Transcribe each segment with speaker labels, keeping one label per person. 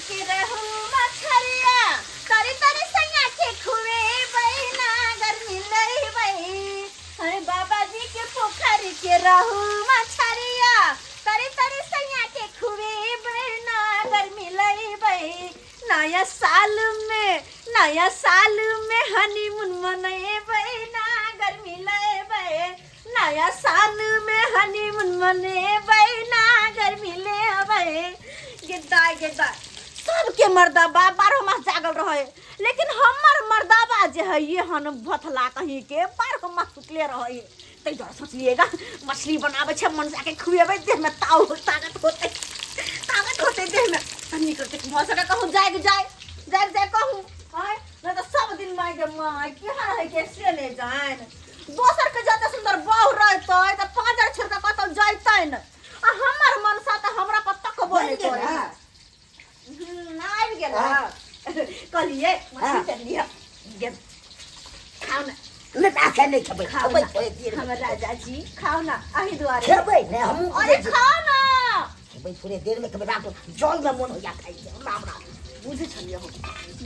Speaker 1: के रहू मछरिया तरी तरी सैया के खुएबै ना गर्मी लैबै। अरे बाबा जी के पोखर के रहू मछरिया तरी तरी सैया के खुएबै ना गर्मी लैबै। नया साल में, नया साल में हनीमून मनेबै ना गर्मी लैबै। नया साल में हनीमून मनेबै ना गर्मी लेबै। गेदाय गेदाय सबके मर्दाबा 12 मास जागल रहे, लेकिन हमर मर्दाबा जे है ये हन भथला कहीं के 12 मास सुतले रहे। ताहि दुआरे सोचलिएगा मछली बनाबै छै मनसा के खुएबै, देह में ताव ताकत होतै, ताकत होतै देह में। तऽ नीक रहतै भऽ सकै कहूँ जाग जाय जाग जाय कहूँ। आँय नहि तऽ सब दिन माय के माय केहन है के से नहि जानि। दोसर के जते सुन्दर बहु रहतै तऽ पाँजर छोड़ि कऽ कतौ जैतै ने, आ हमर मनसा तऽ हमरा पर तकबो नहि
Speaker 2: बनि गेल
Speaker 1: करै।
Speaker 2: हँ?
Speaker 1: आबि गेल।
Speaker 2: हँ।
Speaker 1: कहलियै मछली
Speaker 2: हँ।
Speaker 1: तऽ लिअ गेल, खाउ ने।
Speaker 2: नहि तऽ एखन नहि खेबै।
Speaker 1: खाउ
Speaker 2: खेबै
Speaker 1: ना।
Speaker 2: थोड़े देर में।
Speaker 1: हमर राजा जी खाउ ना अही दुआरे।
Speaker 2: खेबै ने हमहूँ।
Speaker 1: अरे खाउ ना।
Speaker 2: खेबै थोड़े देर में खेबै, रात जल में मोन होइया खाइ के हमरा हमरा।
Speaker 1: बुझै छलियै हम,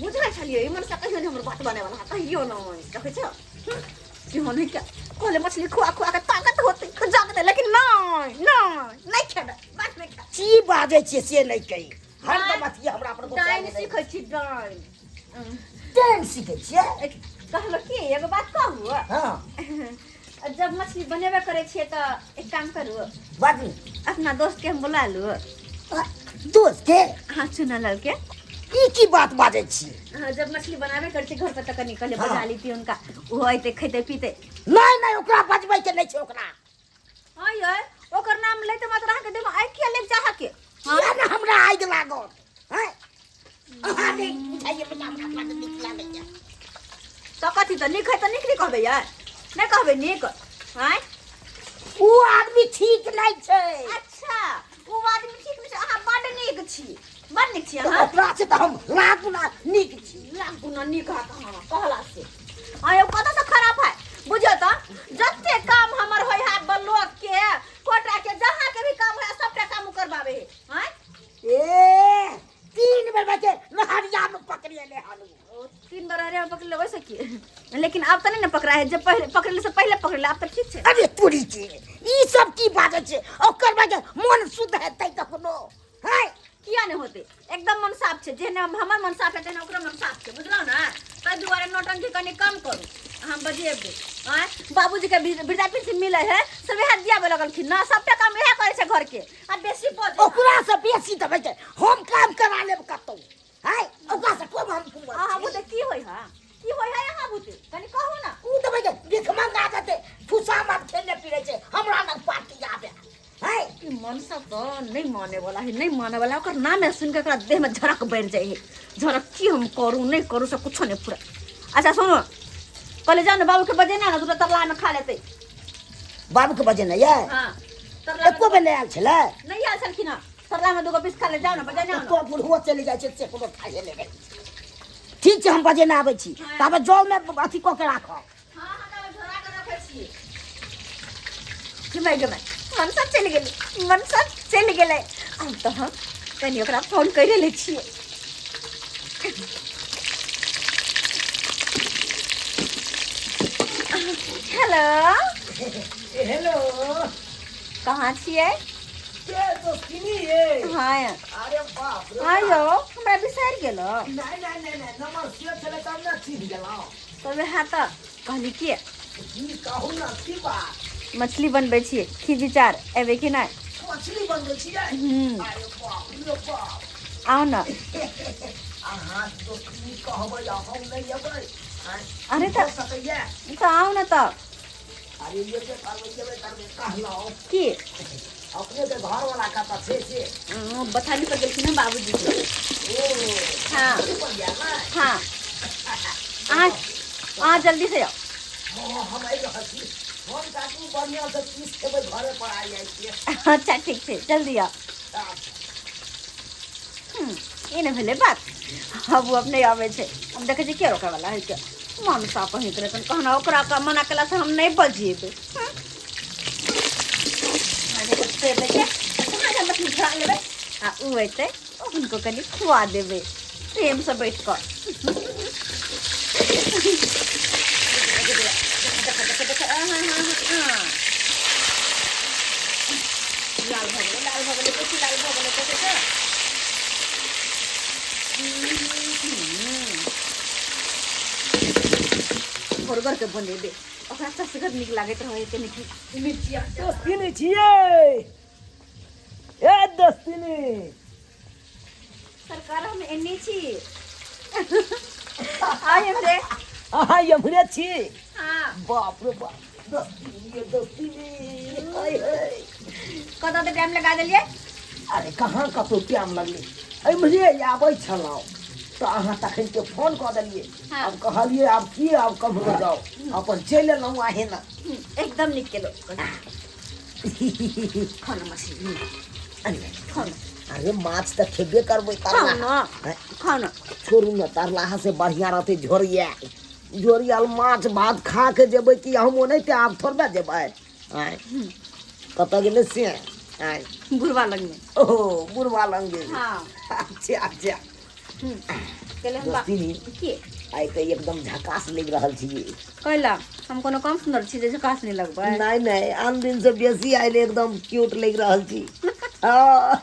Speaker 1: बुझै छलियै ई मनसा कहियो नहि हमर बात बने वाला, कहियो नहि। देखै छ कि हो नहि क्या कहले मछली खुआ खुआ के ताकत होतै जगतै, लेकिन नहि नहि नहि खेबै, बात नहि खेबै।
Speaker 2: की बाजै छियै से नहि कही, हरदम अथी हमरा पर गुस्सा
Speaker 1: डाइन
Speaker 2: नहि।
Speaker 1: सीखै छी डाइन।
Speaker 2: डाइन सीखै छियै?
Speaker 1: कहलो कि एगो बात कहू?
Speaker 2: हँ।
Speaker 1: जब मछली बनेबे करै छियै तऽ एक काम करू।
Speaker 2: बाजू।
Speaker 1: अपना दोस्त के हम बुला लू।
Speaker 2: दोस्त के?
Speaker 1: हाँ, चुना लाल के।
Speaker 2: ई की बात बाजै छी?
Speaker 1: हाँ, जब मछली बनाबे करै छी घर पर तऽ कनि कहले
Speaker 2: हाँ।
Speaker 1: बजा लीती हुनका, ओहो अयतै खैतै पीतै।
Speaker 2: नहि नहि, ओकरा बजबै के नहि छै ओकरा।
Speaker 1: हाँ यै, ओकर नाम लैते मात्र अहाँके देह में आगि किया लागि जा अहाँके?
Speaker 2: किया ने हमरा आगि लागत? हैं, अहाँ नहि बुझाइए बेटा, हमरा बड्ड नीक लागैया।
Speaker 1: तऽ कथी तऽ नीक है तऽ नीक नहि कहबै यै? नहि कहबै नीक? आँय,
Speaker 2: ओ आदमी ठीक नहि छै।
Speaker 1: अच्छा, ओ आदमी ठीक नहि छै, अहाँ बड्ड नीक छी, बड्ड नीक छी अहाँ।
Speaker 2: ओकरा से तऽ हम लाख गुना नीक छी।
Speaker 1: लाख गुना नीक है कहाँ कहला से? आँय यौ, कतऽ से खराब है? बुझियौ तऽ जते काम हमर होइ है ब्लॉक के कोटा के जहाँ के भी काम है सबटा काम उ करबाबै है। आँय,
Speaker 2: ए 3 बेर बचे नहरिया में पकड़िए ले हालू।
Speaker 1: ओ, 3 बार अरे पकड़ लेबै सकी, लेकिन अब तऽ नहि ने पकड़ा है। जब पहले पकड़ले से पहले पकड़ले, अब तऽ ठीक छै।
Speaker 2: अरे तोरी के, ई सब की बाजै छै? ओकर बाद मन शुद्ध हेतै कखनो है?
Speaker 1: किया नहि होतै? एकदम मन साफ छै। जेहने हमर मन साफ है तेहने ओकरो मन साफ छै, बुझलहुँ ने? ताहि दुआरे नौटंकी कनि कम करू, हम बजेबै। आँय, बाबूजी के वृद्धा पेंशन मिलै है सब इएह दियाबे लगलखिन ना, सबटा काम इएह करै छै घर के आ बेसी बजै।
Speaker 2: ओकरा से बेसी देबै के हम काम करा लेब कतौ है, ओकरा से कम हम कुमर
Speaker 1: अहाँ
Speaker 2: छी।
Speaker 1: बुते की होइ है, की होइ है अहाँ बुते कनि कहू ना।
Speaker 2: उ देबै के भीख मंगा देतै, फुसा मत खेले पीरै छै हमरा लग पार्टी आबे है।
Speaker 1: ई मनसा तऽ नहि माने वाला है, नहि माने वाला। ओकर नामे सुनि के एकरा देह में झड़क बढ़ि जाइ है, झड़क। की हम करू नहि करू से कुछो नहि पूरा। अच्छा सुनू, कहले जाउ ने बाबू के बजेना ने, दूटा तरला में खा लेतै।
Speaker 2: बाबू के बजेना ये?
Speaker 1: हाँ, तरला में।
Speaker 2: एको बेर नहि आयल छलै?
Speaker 1: नहि आयल छलखिन हँ, तरला में दूगो पीस खा ले, जाउ ने बजेना ने।
Speaker 2: तो बुढ़ुओ चलि जाइ छै से कोनो खाइए नहि रहै छै। ठीक छै, हम बजेने आबै छी।
Speaker 1: हाँ।
Speaker 2: ताबे जलमे अथी कऽ के राखब।
Speaker 1: हाँ हाँ, ताबे झोरा के रखै छी। गेमै गेमै, मनसा चलि गेलै, मनसा चलि गेलै। आब तऽ हम कनि ओकरा फोन करि लै छियै। हेलो।
Speaker 3: हेलो।
Speaker 1: कहाँ छियै?
Speaker 3: के दोस्तिनी ये?
Speaker 1: हाँ।
Speaker 3: अरे बाप रे।
Speaker 1: हाँ यौ, हमरा बिसरि गेलो?
Speaker 3: नहीं नहीं नहीं नहीं, नंबर सेव छलै तब ने चिन्ह गेलहुँ।
Speaker 1: तऽ वएह तऽ कहली कि
Speaker 3: की कहू ने, की बात?
Speaker 1: मछली बनबै छियै, की विचार, एबै कि नहि?
Speaker 3: मछली बनबै छियै?
Speaker 1: हम्म।
Speaker 3: अरे बाप रे बाप।
Speaker 1: आउ ने।
Speaker 3: अहाँ दोस्तिनी कहबै आ हम नहि एबै? आँय,
Speaker 1: अरे
Speaker 3: भऽ सकैए?
Speaker 1: तऽ आउ ने तऽ।
Speaker 3: अरे एबे करबै, एबे करबै। कहलहुँ
Speaker 1: की?
Speaker 3: अपने के घर वाला कतऽ छै से?
Speaker 1: बथानी पर गेलखिन हँ बाबूजी के।
Speaker 3: ओ।
Speaker 1: हाँ।
Speaker 3: पर गेल ने?
Speaker 1: हाँ, अहाँ अहाँ जल्दी से आउ।
Speaker 3: हाँ, हम आबि रहल छी। हम काटू बढ़िआँ से पीस खेबै, घरे पर आबि जाइ छियै।
Speaker 1: अच्छा ठीक छै, जल्दी आउ।
Speaker 3: अच्छा।
Speaker 1: ई नहि भेलै बात। आब ओ अपने आबै छै, हम देखै छियै के रोकै वाला है के। मनसा कहीं के रहतन कहना, ओकरा का मना केला से हम नहि बजेबै। अरे, से लै छै, कहाँ मछली धरा लेबै आ उ अयतै ओ हुनको कनि खुआ देबै प्रेमसँ बैठ कऽ। लाल भऽ गेलै, लाल भऽ गेलै, बेसी लाल भऽ गेलै। देखै छै, घोरगर के बनेबै, ओकरा चसगर नीक लागैत रहै कनि मिर्ची।
Speaker 3: दोस्ती छियै ए दोस्तिनी?
Speaker 1: सरकार, हम एने छी, आइ हमरे।
Speaker 3: अहाँ एम्हरे छी?
Speaker 1: हाँ।
Speaker 3: बाप रे बाप, दोस्तिनी ये दोस्तिनी, हाय हाय।
Speaker 1: कतऽ तऽ टाइम लगा देलियै?
Speaker 3: अरे कहाँ कतौ टाइम लगलै, एम्हरे आबै छलहुँ तऽ अहाँ तखन के फोन कऽ देलियै।
Speaker 1: हाँ।
Speaker 3: आब कहलियै आब की, आब कम्हरो जाउ, अपन चलि एलहुँ आहे ने।
Speaker 1: एकदम नीक केलहुँ। खाउ ने मछली, खाउ ने।
Speaker 3: अरे माछ तऽ खेबे करबै।
Speaker 1: खाउ
Speaker 3: तरला
Speaker 1: ने, खाउ ने।
Speaker 3: छोड़ू ने, तरलाहा से बढ़िया रहतै झोरिया। झोरियल माछ भात खा के जेबै कि हम ओनाहिते आब थोड़बे जेबै? आँय, कतऽ गेलै से? आँय?
Speaker 1: बुढ़वा लगमे।
Speaker 3: ओहो, बुढ़वा लग गेलै।
Speaker 1: हाँ।
Speaker 3: अच्छा अच्छा।
Speaker 1: कहले हम
Speaker 3: दोस्तिनी।
Speaker 1: की?
Speaker 3: आइ तऽ एकदम झकास लागि रहल छी।
Speaker 1: कैला, हम कोनो कम सुन्दर छी जे झकास नहि लगबै?
Speaker 3: नहि नहि, आन दिन से बेसी आइ एकदम क्यूट लागि रहल छी। हाँ।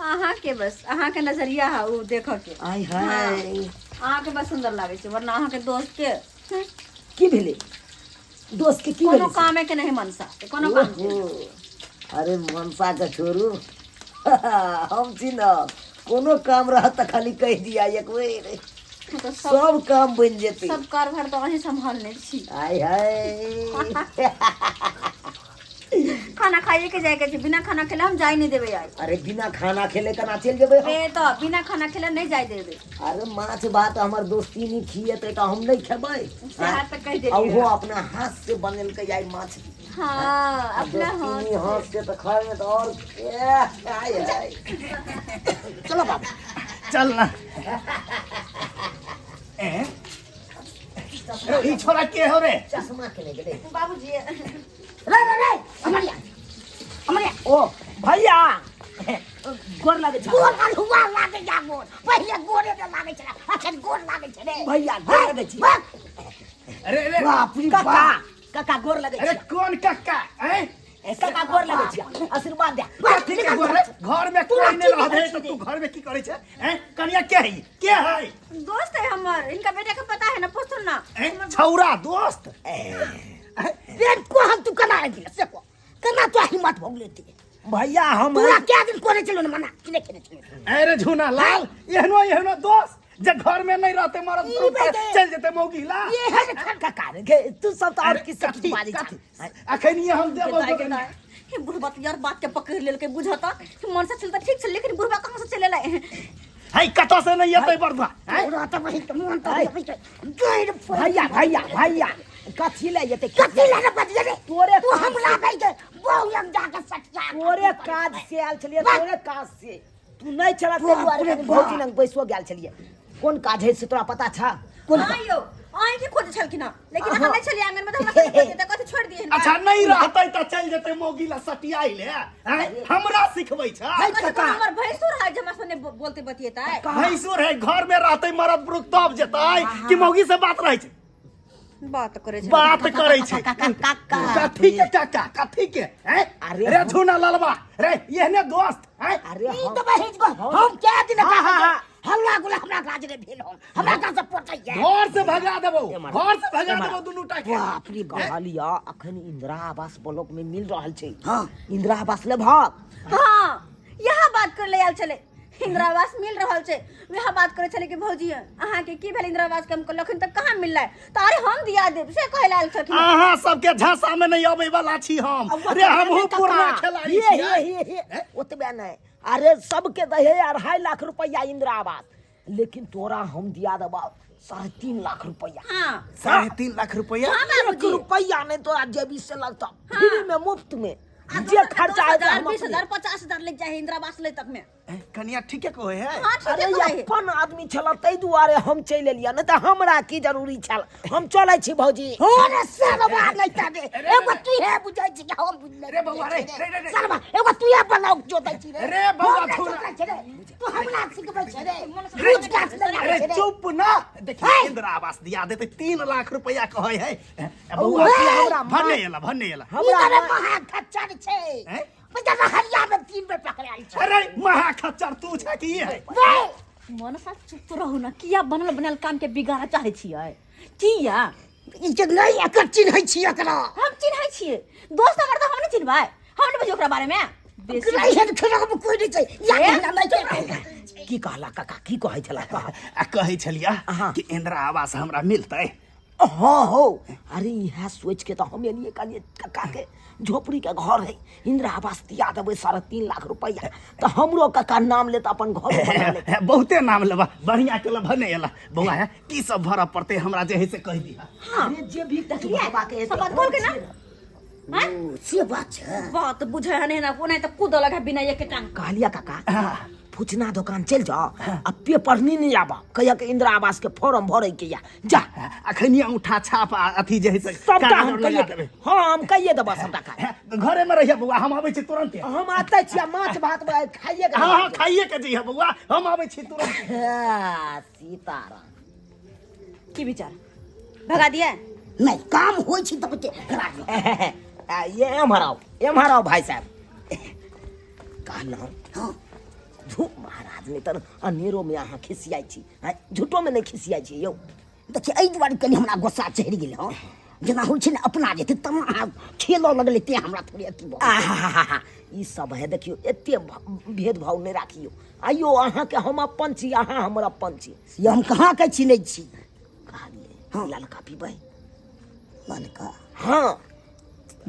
Speaker 1: अहाँके बस अहाँके नजरिया है ओ देखऽ के।
Speaker 3: आय हाय।
Speaker 1: अहाँके बस सुन्दर लागै छै, वरना अहाँके दोस्त के
Speaker 3: की भेलै दोस्त के? की
Speaker 1: कोनो
Speaker 3: भेलै से?
Speaker 1: कामे के नहीं मनसा के, कोनो काम के
Speaker 3: ओहो, अरे मनसा के छोड़ू, हम छी न, कोनो काम रहत तऽ खाली कहि दिया एक बेर।
Speaker 1: नहि। तऽ सब
Speaker 3: सब काम बनि जेतै।
Speaker 1: सब कारभार तऽ अहीं सम्हालने छी।
Speaker 3: आय हाय।
Speaker 1: खाना खाइए के जाए के छै, बिना खाना खेले हम जाय नहीं देबै आइ।
Speaker 3: अरे बिना खाना खेले केना चलि जेबै हम?
Speaker 1: ए तऽ बिना खाना खेले नहीं जाय देबै।
Speaker 3: अरे माछ भात हमर दोस्ती नहीं खिएतै तऽ हम नहि खेबै?
Speaker 1: सएह तऽ कहि
Speaker 3: आ ओहो
Speaker 1: देलियै।
Speaker 3: अपना हाथ से बनेलकै आइ माछ।
Speaker 1: हाँ, अपना हाथ
Speaker 3: दोस्ती हाथ से तऽ खाय तऽ आओर ए, आय हाय। चलो बाबू।
Speaker 4: चल ना। ए रे, ई छोरा के हो रे?
Speaker 3: चश्मा केने गेलै?
Speaker 1: बाबूजी।
Speaker 2: रे रे रे, अमरिया अमरिया।
Speaker 3: ओ भैया, गोर लागै छै।
Speaker 2: गोर अल्हुआ लागै जा, गोर पहिले गोरे ने लागै छलै, अखन गोर लागै छै रे।
Speaker 3: भैया, गोर लगै छी।
Speaker 2: भाग।
Speaker 4: अरे अरे।
Speaker 3: बाप रे
Speaker 2: काका
Speaker 3: बाप। काका, गोर लगै
Speaker 4: अरे
Speaker 3: छी।
Speaker 4: कौन कक्का? हैं?
Speaker 3: काका, गोर लगै छी, आशीर्वाद दे।
Speaker 4: कथी के गोर रे? घर में
Speaker 2: तोरा
Speaker 4: कोई नहीं
Speaker 2: की
Speaker 4: रहत है
Speaker 2: देखै
Speaker 4: तो
Speaker 2: छी
Speaker 4: तू घर में की करे छै? हैं कनिया, के है? के है?
Speaker 1: दोस्त है हमर, इनका बेटा के पता है ना, पूछो ना।
Speaker 4: हैं छौरा दोस्त?
Speaker 2: रे को हम तू केना आबि गेल से को केना तो हिम्मत भऽ गेलै ते?
Speaker 3: भैया, हम
Speaker 2: तोरा क्या दिन कोने चलो ने मना किने केने चलो।
Speaker 4: अरे झूना लाल, एहनो एहनो दोस्त जे घर में नहीं रहते मरद
Speaker 2: ई
Speaker 4: पुरुष
Speaker 2: बेटे।
Speaker 4: चल जेते मौगी ला।
Speaker 2: ये है ने खान।
Speaker 3: काका रे, गे, तू सब तऽ आओर
Speaker 4: अरे
Speaker 3: किछु
Speaker 4: कथी
Speaker 3: बाजै
Speaker 4: कथी
Speaker 3: छ।
Speaker 4: अखन ये हम देबो।
Speaker 1: के दाय, हे बुढ़बा तऽ यार बात के पकड़ लेलकै। बुझता मन से चलता ठीक छै, लेकिन बुढ़बा कहाँ से चले लाए?
Speaker 4: है कतऽ से नहीं एतै बरदुआ? हैं?
Speaker 2: तोरा तऽ बहिन के मोन तऽ होबै छै गैर।
Speaker 3: भैया भैया भैया, कथी ले जेतै?
Speaker 2: कथी लए रे बजिए रे?
Speaker 3: तोरे
Speaker 2: तू हमरा कहि के बहु लग जाके सटिया
Speaker 3: तोरे काज से आयल छलियै, तोरे काज से। तू नहि छला ताहि दुआरे
Speaker 2: बाप रे
Speaker 3: कनि
Speaker 2: बाप।
Speaker 3: भौजी लग बैसो गेल छलियै। कोन काज है से तोरा पता छ? कोन?
Speaker 1: हाँ यौ, अहीं के खोजे छलखिन हँ, लेकिन अहाँ नहि छलियै आंगन में तऽ हमरा सबके खोजे तऽ कथी छोड़ि दियै?
Speaker 4: अच्छा, नहीं रहते तऽ चल जेते मौगी ला सटियाई ले। हैं हमरा सिखबै छ?
Speaker 3: है
Speaker 1: कथी
Speaker 3: काका।
Speaker 1: कोनो हमर भैंसुर है जे हमरा सने बोलते बतियेतै?
Speaker 4: भैंसुर है, घर में रहते मरद पुरुष तब जेतै कि मौगी से बात रहै छै?
Speaker 1: बात करै छै।
Speaker 4: बात करै छै।
Speaker 3: काका।
Speaker 4: कथी के काका, कथी के? हैं?
Speaker 3: अरे
Speaker 4: रे झूना ललबा रे, एहने दोस्त हैं?
Speaker 3: अरे
Speaker 2: ई
Speaker 3: हम
Speaker 2: तऽ बहिन को हम क्या दिन
Speaker 3: हाँ, हाँ, हाँ।
Speaker 2: हल्ला गुल्ला हमरा काज रे भेल, हम हमरा का सब पोटैया।
Speaker 4: घर से भगा देबो,
Speaker 3: एमहर।
Speaker 4: घर से भगा
Speaker 3: एमहर।
Speaker 4: देबो दुनू टा के।
Speaker 3: बाप रे, कहलिया अखन इंदिरा आवास ब्लॉक में मिल रहल छै।
Speaker 2: हाँ।
Speaker 3: इंदिरा आवास लेबहक?
Speaker 1: हाँ, यह बात कर ले आयल छलै, इंदिरा आवास मिल रहल छै, वएह बात करै छलै कि भौजी अहाँके की भेल इंदिरा आवास के? हम कहलखिन तऽ कहाँ मिललै, तऽ अरे हम दिया देब से कहै लए आयल छलखिन।
Speaker 4: अहाँ सबके झांसा में नहीं अबै वाला छी हम। रे हमहूँ
Speaker 3: काका,
Speaker 4: पुरना खिलाड़ी
Speaker 3: हे,
Speaker 4: छियै।
Speaker 3: हे, हे, हे, ओतबे नहि, अरे सबके दहे 2.5 लाख रुपया इंदिरा आवास, लेकिन तोरा हम दिया देबा 3.5 लाख रुपया।
Speaker 1: हाँ।
Speaker 4: 3.5 लाख रुपया?
Speaker 1: हाँ
Speaker 3: एक
Speaker 1: बाबूजी।
Speaker 3: रुपया नहीं तोरा जेबी से लगता, फ्री में, मुफ्त में।
Speaker 1: आ
Speaker 3: जे
Speaker 1: दोसर के
Speaker 3: खर्चा
Speaker 1: 10
Speaker 3: हेतै
Speaker 1: हजार
Speaker 3: हम
Speaker 1: 20
Speaker 3: अपने।
Speaker 1: हजार 50 हजार लग जाइ है इंदिरा आवास ले तक में।
Speaker 4: ए, कनिया ठीके कहै है।
Speaker 1: हाँ, ठीके
Speaker 3: अरे
Speaker 1: कहै है।
Speaker 3: अपन आदमी छल ताहि दुआरे हम चलि एलियै, नहि तऽ हमरा की जरूरी छल? हम चलै छी भौजी।
Speaker 2: अरे सरवा नहीं तबे एगो तू हे बुझै छी कि हम बुझ
Speaker 4: रे बौआ, रे, रे, रे, रे।
Speaker 2: सरवा एगो तू हे ब्लॉक जोतै छी रे।
Speaker 4: रे बौआ,
Speaker 2: हम नहि
Speaker 4: थोड़ा।
Speaker 2: जोतै छी रे। तू हमरा सिखबै छै रे रोज गाछ लगाबै
Speaker 4: अरे
Speaker 2: छै रे
Speaker 4: चुप ना। देखिए इंदिरा आवास दिया देते 3 लाख रुपया कहै है। ए, बौआ
Speaker 2: ओहे,
Speaker 3: हमरा
Speaker 4: भन्ने एला, भन्ने एला।
Speaker 2: ई
Speaker 3: हमरा
Speaker 2: तऽ महा खच्चर छै।
Speaker 4: हैं?
Speaker 2: बेचारा हरिया में 3 बेर पकड़ायल छै।
Speaker 4: अरे महाखच्चर तू छै कि ई है?
Speaker 2: रे
Speaker 1: मनसा, चुप रहू ने। किया बनल बनल काम के बिगाड़ चाहै छियै? किया?
Speaker 2: ई जे नहि एकर चिन्है छी एकरा।
Speaker 1: हम चिन्है छियै दोस्त हमर, तऽ हम नहि चिन्हबै? हम नहि बुझै ओकरा बारे में बेसी।
Speaker 2: नहि है खराब कोइ नहि छै या।
Speaker 1: ए?
Speaker 2: हमरा नहि छै।
Speaker 3: की कहला काका? की कहै छला, कह।
Speaker 4: आ कहै छलिया
Speaker 3: हाँ।
Speaker 4: कि इंदिरा आवास हमरा मिलतै?
Speaker 3: हाँ हो, अरे इएह सोच के तऽ हम एलियै। कहलियै काका के झोपड़ी के घर है, इंदिरा आवास दिया देबै 3.5 लाख रुपैआ, तऽ हमरो काका नाम लेत, अपन घर बना लेत।
Speaker 4: बहुते नाम लेबा, बढ़िया के भन्ने एला। बौआ है, की सब भरऽ पड़तै हमरा जे है से कहि दिहा।
Speaker 3: अरे जे भी कुछ भरबा के हेतै,
Speaker 1: सब बात बोल के ना। हैं?
Speaker 2: ओ, से बात छै।
Speaker 1: बात बुझै है नहीं ना, ओनाहि तऽ कूदऽ लगा बिना एक टांग।
Speaker 3: कहलिया काका, फुचना दोकान चलि जाओ आ पेपर नहीं नहीं आबा, कहिया के इंदिरा आवास के फॉर्म भरे के या जा।
Speaker 4: अखन अंगूठा छाप आ अथी जे है से
Speaker 3: सबटा
Speaker 4: कागज
Speaker 3: हम
Speaker 4: और लगा
Speaker 3: कहिए
Speaker 4: देबै।
Speaker 3: हाँ, हम कहिए देबा सबटा काज।
Speaker 4: हैं, घरे में रहिए बौआ, हम आबै छी तुरंते।
Speaker 3: हम आते छियै, माछ भात खाइए के।
Speaker 4: हाँ हाँ, खाइए के जइहे बौआ, हम आबै छी तुरंत।
Speaker 3: हाँ, सीताराम।
Speaker 1: की विचार, भगा दिया?
Speaker 2: नहि, काम होइ छै तब के करा दियौ।
Speaker 3: आ, ये एम्हर आओ, एम्हर आओ भाई साहब। कहलहुँ झूठ महाराज, नहि तऽ अनेरोमे अहाँ खिसियाइ छी। आँय, झूठोमे नहि खिसियाइ छी यौ।
Speaker 2: देखियौ, एहि दुआरे कनि हमरा गुस्सा चढ़ि गेल हँ, जेना होइ छै ने, अपना जेतै तेना अहाँ खेलऽ लगलै, तें हमरा थोड़े अथी भऽ गेल।
Speaker 3: आहाहाहा, ई सब है। देखियौ, एते भेदभाव नहि राखियौ। आइयो अहाँके हम अपन छी, अहाँ हमर अपन छी।
Speaker 2: से हम कहाँ के चिन्है छी?
Speaker 3: कहलियै हँ, ललका पीबै?
Speaker 2: ललका?
Speaker 3: हाँ,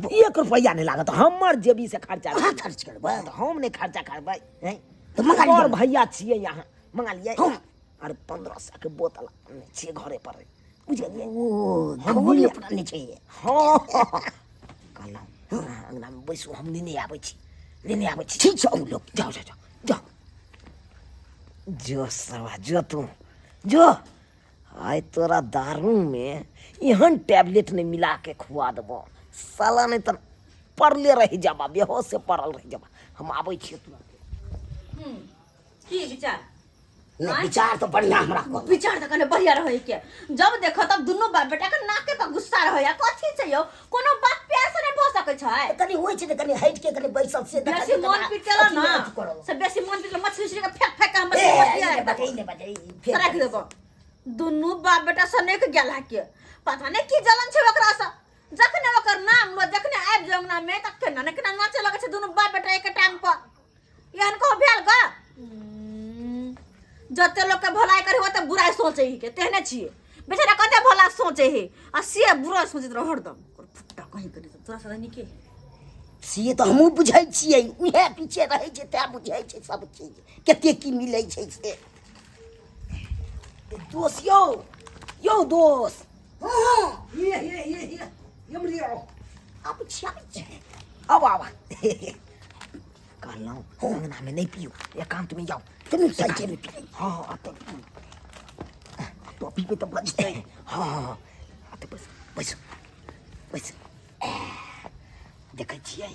Speaker 3: 1 रुपैआ नहि लागत, हमर जेबी से खर्चा।
Speaker 2: अहाँ खर्च करबै?
Speaker 3: तऽ हम नहि खर्चा करबै, हैं?
Speaker 2: तऽ मंगा लिअ।
Speaker 3: बड़ भैया छियै यहाँ, मंगा लियै।
Speaker 2: हँ।
Speaker 3: अरे 1500 के बोतल आनने छियै घरे पर, बुझलियै?
Speaker 2: ओ
Speaker 3: हम
Speaker 2: घरे
Speaker 3: नहि-
Speaker 2: पर आनने छै।
Speaker 3: हाँ, कहलहुँ अङ्गनामे बैसू, हम नेने आबै छी, नेने आबै छी।
Speaker 2: ठीक छै, आउ लोग।
Speaker 3: जाओ जाओ जाओ जाओ, जो सरवा, जो तू जो। आइ तोरा दारूमे एहन टैबलेट नहि मिला के खुआ देबो साला, नहि तऽ पड़ले रहि जाबा, बेहोश से पड़ल रहि जाबा। हम आबै छियै तुरंत।
Speaker 1: की विचार?
Speaker 2: नहि, विचार तऽ बढ़िआँ हमरा कहलक।
Speaker 1: विचार तऽ कने बढ़िया रहै के। जब देखो तब दुनू बाप बेटा के नाके पर गुस्सा रहै। कथी छै यौ? कोनो बात प्यार से नहि भऽ सकै छै?
Speaker 2: तऽ कनि होइ छै तऽ कनि हटि के कनि बैसल से
Speaker 1: बेसी
Speaker 2: देखलियै
Speaker 1: मोन
Speaker 2: तऽ
Speaker 1: पीटेला
Speaker 2: अथी
Speaker 1: ना
Speaker 2: अथी करब।
Speaker 1: से बेसी मोन पीटेला, मछली उछली के फेंक फेंक के हम
Speaker 2: ए,
Speaker 1: मछली
Speaker 2: ई
Speaker 1: मछली
Speaker 2: नहि
Speaker 1: राखि
Speaker 2: बजै,
Speaker 1: देबो।
Speaker 2: ई नहि बजै, ई फेर
Speaker 1: राखि देबो। दुनू बाप बेटा सनेक गेल है के पता नहि की जलन छै ओकरा से। जखने ओकर नाम लो, जखने आबि जाय अंगना में, तऽ केना ने केना नाचे लगै छै दुनू बाप बेटा एक टाइम पर। एहन कहो भेल ग? जते लोक के भलाई करे ओते बुराई सोचे ही के तेहने छियै। बेचारा कते भला सोचे है आ से बुरा सोचैत रह हरदम। ओकर फुट्टा कहीं करी तऽ तोरा से नीके।
Speaker 2: से तऽ हमहूँ बुझै छियै, उएह पीछे रहै छै तैं बुझै छै सब चीज, कते की मिलै छै से।
Speaker 3: दोस्त यौ, यौ दोस्त।
Speaker 2: हँ।
Speaker 3: ये ये ये ये, एम्हर आउ।
Speaker 2: आबै छी, आबै छी।
Speaker 3: आब आब। कहलहुँ अंगनामे नहि पियू, एकान्तमे जाउ।
Speaker 2: चलू, साइकिल पीबै।
Speaker 3: हाँ हाँ, तऽ
Speaker 2: तो पीबै तऽ बजतै।
Speaker 3: हाँ हाँ हाँ, तऽ बैस बैस बैस। देखै छियै,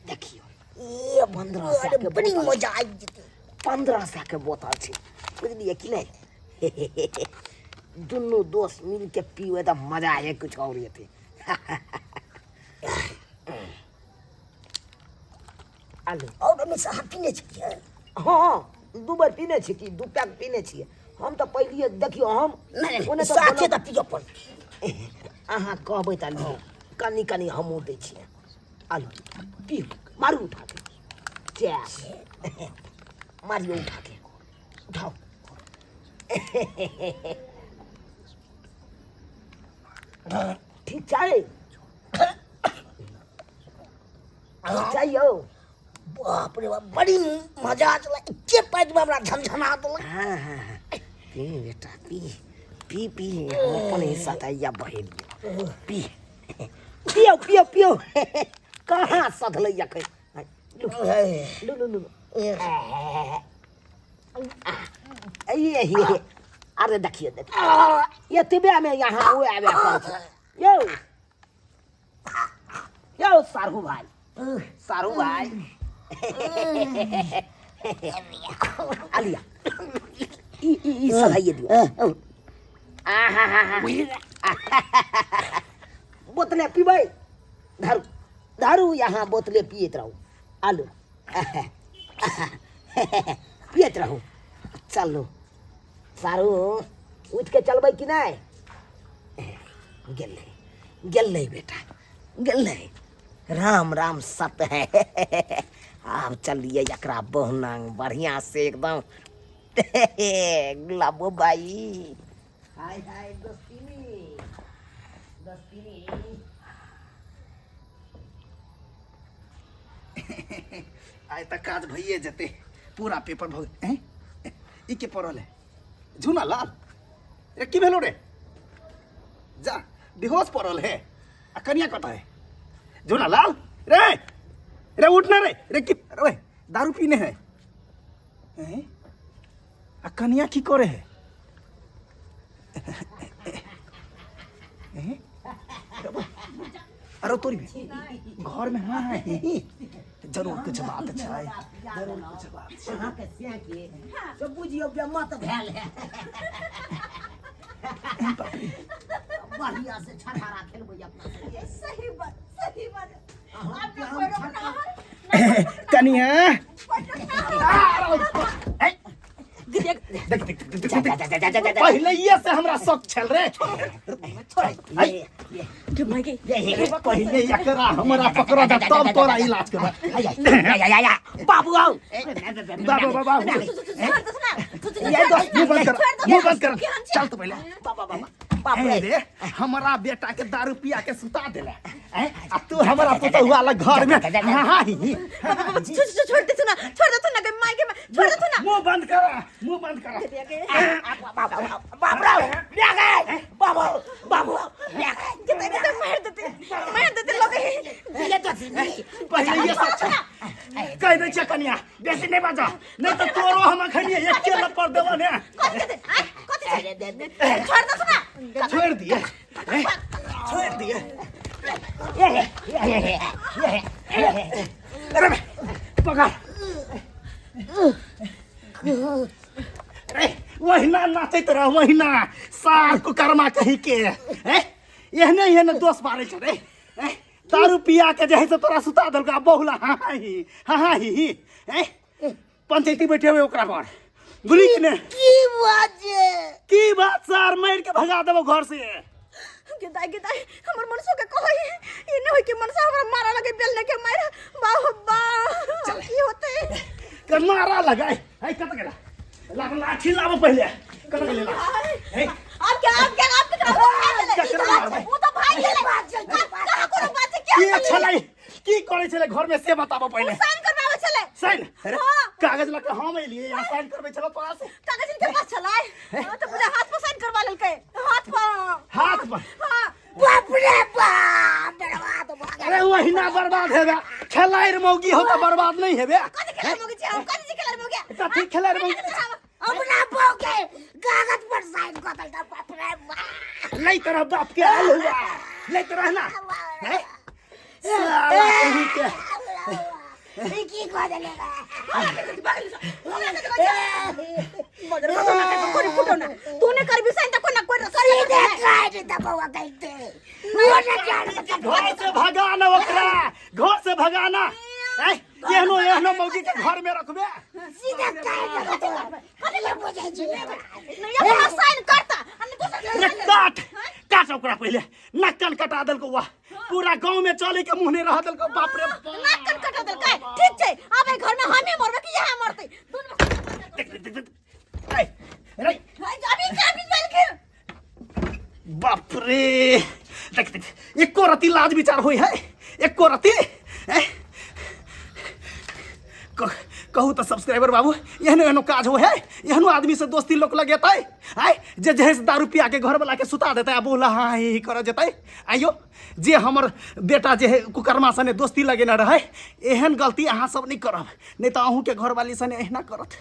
Speaker 3: देखियौ, ए 1500
Speaker 2: अरे
Speaker 3: के
Speaker 2: बड़ी
Speaker 3: बोतल।
Speaker 2: मजा आबि जेतै।
Speaker 3: 1500 के बोतल छै, बुझलियै कि नहि? दुनू दोस्त मिल के पीबै तऽ मजा आए कुछ और एतै। आलू।
Speaker 2: आओर ओहिमे से अहाँ पीने छियै?
Speaker 3: हाँ, दू बेर पीने छी कि 2 पैक पीने छियै हम तऽ पहिलिए। देखियौ, हम
Speaker 2: नहि
Speaker 3: ओने
Speaker 2: नहि,
Speaker 3: तऽ
Speaker 2: साथे
Speaker 3: बोलब-
Speaker 2: तऽ पियऽ पड़तै।
Speaker 3: अहाँ कहबै तऽ लिअ, कनि कनि हमहूँ दै छियै। आलू पीऊ, मारू उठा के, चैप मारियो, उठा के उठाओ। ठीक छै, ठीक छै यौ।
Speaker 2: बाप रे बाप, बड़ी मजा चला, एके पैकमे हमरा झमझमा देलक।
Speaker 3: हाँ हाँ हाँ, पी बेटा, पी पी पी। हम अपन हिस्सा तऽ या बहेलियै। पी, पियो पियो पियो। कहाँ सधलै अखन? लू लू लू लू। ये ये, अरे देखियो देखियो, एतबे में यहाँ ओ आबे पड़ै छै यौ। यौ सारू भाई, सारू भाई। लिअ ई ई ई सधाइए दियौ बोतले पीबै धरू धरू यहाँ बोतले पियैत रहू आलू पियैत रहू चलू सारू उठि के चलबै कि नहि गेलै गेलै बेटा गेलै राम राम सत है आब चलिए एकरा बहुनांग बढ़िया से एकदम गुलाबो बाई हाय हाय दोस्तीनी दोस्तीनी
Speaker 4: आइ तऽ काज भइए जेतै पूरा पेपर भऽ गेल हैं? ई के पड़ल है झूना लाल रे की भेलो रे जा बेहोश पड़ल है आ कनिया कतऽ है झूना लाल रे रे उठ ना रे रे की अरे दारू पीने है हैं? आ कनिया की करे है हैं? अरे तोरी घर में हाँ है जरूर कुछ बात छै जरूर कुछ बात छै
Speaker 3: अहाँके सेके से बुझियौ बेमत भेल है बढ़िया से छठारा खेलबै अपना सब
Speaker 1: सही बात सही बात आप ना कोई रोकना है
Speaker 4: कनिया
Speaker 1: कोई रोकना है
Speaker 4: देख देख देख देख देख पहिले ये से हमरा शौक छल रे पहिले एकरा हमरा पकड़ दे तब तोरा इलाज करब
Speaker 3: बाबू आओ
Speaker 4: बाबू बाबू
Speaker 1: छोड़ दो ना
Speaker 4: ये दोस्त मुंह बंद कर मुंह बंद कर चल तो पहिले
Speaker 3: बाबा बाबा बाप रे
Speaker 4: रे हमरा बेटा के दारू पिया के सुता देला हैं आ तू हमरा पुतहुआ लग घर में हाँ हाँ ही ही।
Speaker 1: छोड़ दे ना छोड़ दे ना माई के छोड़ दे ना
Speaker 4: मुंह बंद कर मुंह बंद कर
Speaker 3: बाप रे गए बाबू बाबू
Speaker 1: कितने कितने मार देते मार देते लोग
Speaker 3: ये तो
Speaker 4: पहिले ये सब छै कह दै छियै कनिया बेसी नहि बाजा नहि तऽ तोरो हम अखन एके लप्पर देबो ने
Speaker 1: कथी देते आ कथी छै छोड़ दे ना
Speaker 4: छोड़ि दिए छोड़ि दिए अरे बे, पकड़ अरे वहिना नाचैत रह वहिना सार कुकर्मा कही के हैं एहने एहने दोष मारै छै रे हैं दारू पिया के जे है से तोरा सुता देलको आ बहुला हाँ हाँ ही हाँ हाँ ही ही हैं पंचायती बैठे हुए ओकरा पर बुझली कि ने
Speaker 3: की बात छै
Speaker 4: की बात सार मारि के भगा देबो घर से
Speaker 1: गे दाई गे दाई हमर मनसो के कहई ई न होई कि मनसा हमरा मारा लगे बेलने के मार बाह बाह की होते
Speaker 4: के मारा लगाई है कत गेला लाब लाठी लाब पहिले कत गेले लाठी हे
Speaker 1: आप क्या आप क्या आप केकरा
Speaker 4: केकरा मारबै?
Speaker 1: वो तो भाई गेलै कहाँ कोनो बात छै
Speaker 4: की
Speaker 1: क्या
Speaker 4: छलै की करै छलै घर में से बताबो पहिले
Speaker 1: साइन करबाबै छलै
Speaker 4: साइन अरे
Speaker 1: हाँ।
Speaker 4: कागज लऽ के हम एलियै यहाँ साइन करबै छलो तोरा से
Speaker 1: कागज इनके पास छलै हाँ, तो पूरा हाथ पर साइन करवा लेलकै हाथ पर
Speaker 4: हाथ पर
Speaker 1: हाँ
Speaker 3: बाप रे बाप बर्बाद भऽ गेल
Speaker 4: अरे वहिना बर्बाद हेबे खेलाइर मौगी हो तऽ बर्बाद नहीं हेबे
Speaker 1: कथी खेलार मौगी छै हम कथी खेलार मौगी
Speaker 4: कथी खेलार मौगी?
Speaker 3: अपना बहू के कागज पर साइन कऽ देलकै बाप रे बाप
Speaker 4: नहीं तरह बाप के आयल हुआ नहीं तरह ना हैं? साला कहीं के
Speaker 3: ई की कऽ देले
Speaker 1: मगर ना कोनी फुटो ना तूने करबी साइन त कोना कोई कर
Speaker 3: सीधे काट दबौआ कहते वो न जान
Speaker 4: घर से भगाना ओकरा घर से भगाना हैं? एहनो एहनो मौगी के घर में रखबे
Speaker 3: सीधे काट दबौआ कथी बुझै छी
Speaker 1: नहीं अपना साइन करता आ नहीं दोसर
Speaker 4: रे काट काट ओकरा पहिले नाक कान कटा देलको वाह पूरा गांव में चले के मुंह नहीं रह देलको बाप रे बाप।
Speaker 1: नाक कान कटा देलकै ठीक छै अब एहि घर में हमे मरबै कि यहाँ मरतै दुनू
Speaker 4: देख देख देख देख। ऐ, रे
Speaker 1: अभी क्या भी बेलखिन
Speaker 4: बाप रे देख देख एको रति लाज विचार होई है एको रति ऐ? कहू तऽ सब्सक्राइबर बाबू एहनो एहनो काज हो है एहनो आदमी से दोस्ती लोक लगेतै आय जे जे से दारू पिया के घर वाला के सुता देतै आ बोला हाँ ही ही करऽ जेतै आइयो जे हमर बेटा जे है कुकर्मा सने दोस्ती लगेने रहै एहन गलती अहाँ सब नहि करब नहि तऽ अहूँके घरवाली सने एहिना करत।